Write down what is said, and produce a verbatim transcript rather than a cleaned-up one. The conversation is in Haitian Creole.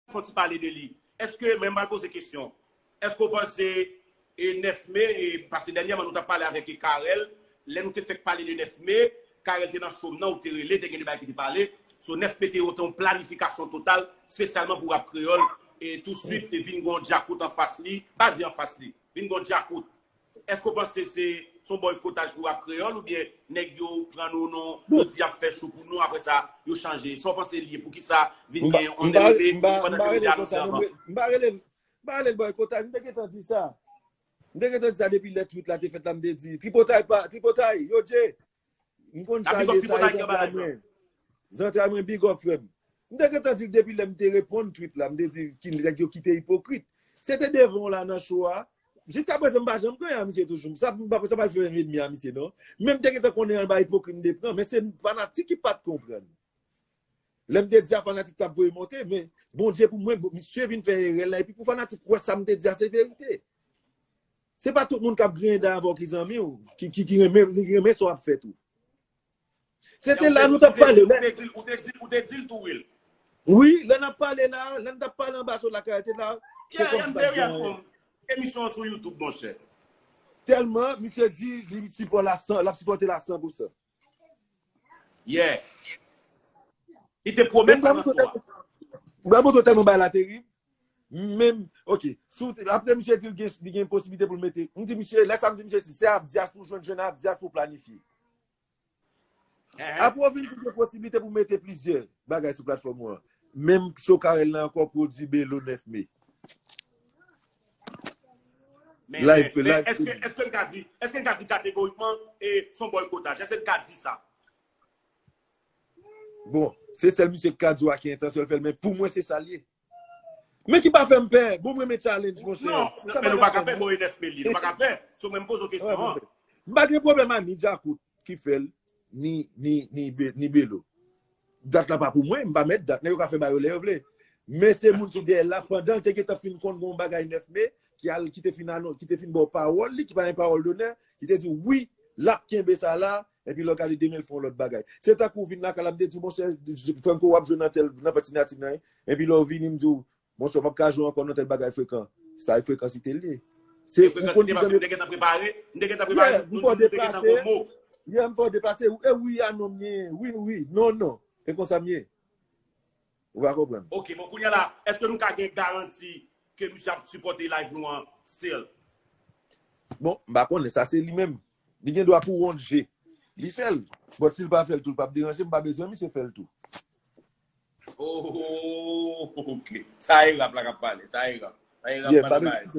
fè yon ti pale de li. Èske, men m pral poze kesyon, èske w panse e nèf me, e, paske dènyèman nou t ap pale avèk e Carel, lè nou te fèk pale de nèf me, Carel te nan show m nan, ou te rele, te gen de bagay ki te pale. So, nèf me te yon, te yon planifikasyon total, espesyalman pou rap kreyòl, e touswit te vin gen yon djakout anfas li, pa di anfas li, vin gen yon djakout. Èske w panse se, se yon bòykotaj pou rap kreyòl oubyen nèg yo pran nou non, yo di y ap fè show pou nou, apre sa, yo chanje? Sa w panse l ye? Poukisa vin gen yon leve pandan ke nou te anonse anvan? M pa rele l, m pa rele l bòykotaj, m te gentan di sa. M te gentan di sa depi lè tweet la te fèt la, m te di, tripotay pa, tripotay, yo dje. M konn sa l ye, sa e zantray mwen. Zantray mwen, big up, frè m. M te gentan di l depi lè m te reponn tweet la, m te di ki nèg yo kite ipokrit. Se te devan w la nan show a. Jiska prezan, m pa janm gen a misye toujou. Sa, m pa, sa pa fè m enmi a misye, non. Men m te gentan konnen anba ipokrit m te pran, men se fanatik ki pa t konprann. Lè m te di a, fanatik t ap voye monte, men Bondye pou mwen, bon, misye vin fè erè l la, epi pou fanatik wè sa m te di a, se verite. Se pa tout moun k ap griyen dan avè w ki zanmi w, ki, ki, ki renmen, ki renmen sa w ap fè tou. Se te la nou t ap pale. Ou te di l, ou te di l, ou te di l tou, Will. Wi, lè n ap pale la, lè n t ap pale anba sou lakay, te la. Yeah, yeah, m te real, emisyon an sou YouTube, monchè. Tèlman, misye di, li sipò la san, l ap sipòte la san pou san. Yeah. Li te pwomèt sa nan show a. Bravo, to tèlman bay la terib. Menm, ok. Sou, apre misye di l gen, li gen posiblite pou l mete. M di misye, lè sa m di misye, si se Abdias pou jwenn, jwenn Abdias pou planifye. Apre w vin pou gen posiblite pou mete plizyè bagay sou platfòm ou an. Menm show Carel la ankò pwodui Belo nèf me. Men, live, men, men live èske, èske n ka di, èske n ka di kategorikman e se yon bòykotaj? Èske n ka di sa? Bon, se sèl misye k ka di w a ki entansyon l fè l, men pou mwen se sa l ye. Men ki pa fè m pè, bon, mwen men challenge, monchè. Non, men nou pa ka pè, bon, e nèf me l ye, nou pa ka pè. So, mwen m poze w kesyon an. M pa gen pwoblèm a ni Djakout ki fè l, ni, ni, ni, Be- ni Belo. Dat la pa pou mwen, m pa mèt dat, nèg yo ka fè bagay yo lè yo vle. Men se moun ki dèyè l la, pandan l te gentan fin konn gon bagay nèf me, ki al, ki te fin anon, ki te fin ba w pawòl li, ki pa gen pawòl donè, ki te di wi, l ap kenbe sa la, epi lè w gade demen l fè yon lòt bagay. Se tankou w vin lakay la, m te di w, monchè, Franco, w ap jwe nan tèl, nan fèt Sinati nan, epi lè w vini, m di w, monchè, w p ap ka jwe ankò nan tèl bagay Frekan. Sa e Frekan Site l ye. Se ou konn ki jan m te gentan prepare, m te gentan prepare, nou, nou te gentan gon mo. Yeah, m fè w deplase, e wi a non m ye, wi, wi, non, non. E konsa m ye. Ou pa konprann. Ok, bon, kounye a la, èske nou ka gen garanti ke misye ap sipòte live nou an still? Bon, m pa konnen, sa se li menm. Li gen dwa pou won't je. Li fè l. But si l pa fè l tou, l p ap deranje, m pa bezwen misye fè l tou. Oh, ok. Sa e rap la k ap pale. Sa e rap. Sa e rap, yeah, m pa bezwen.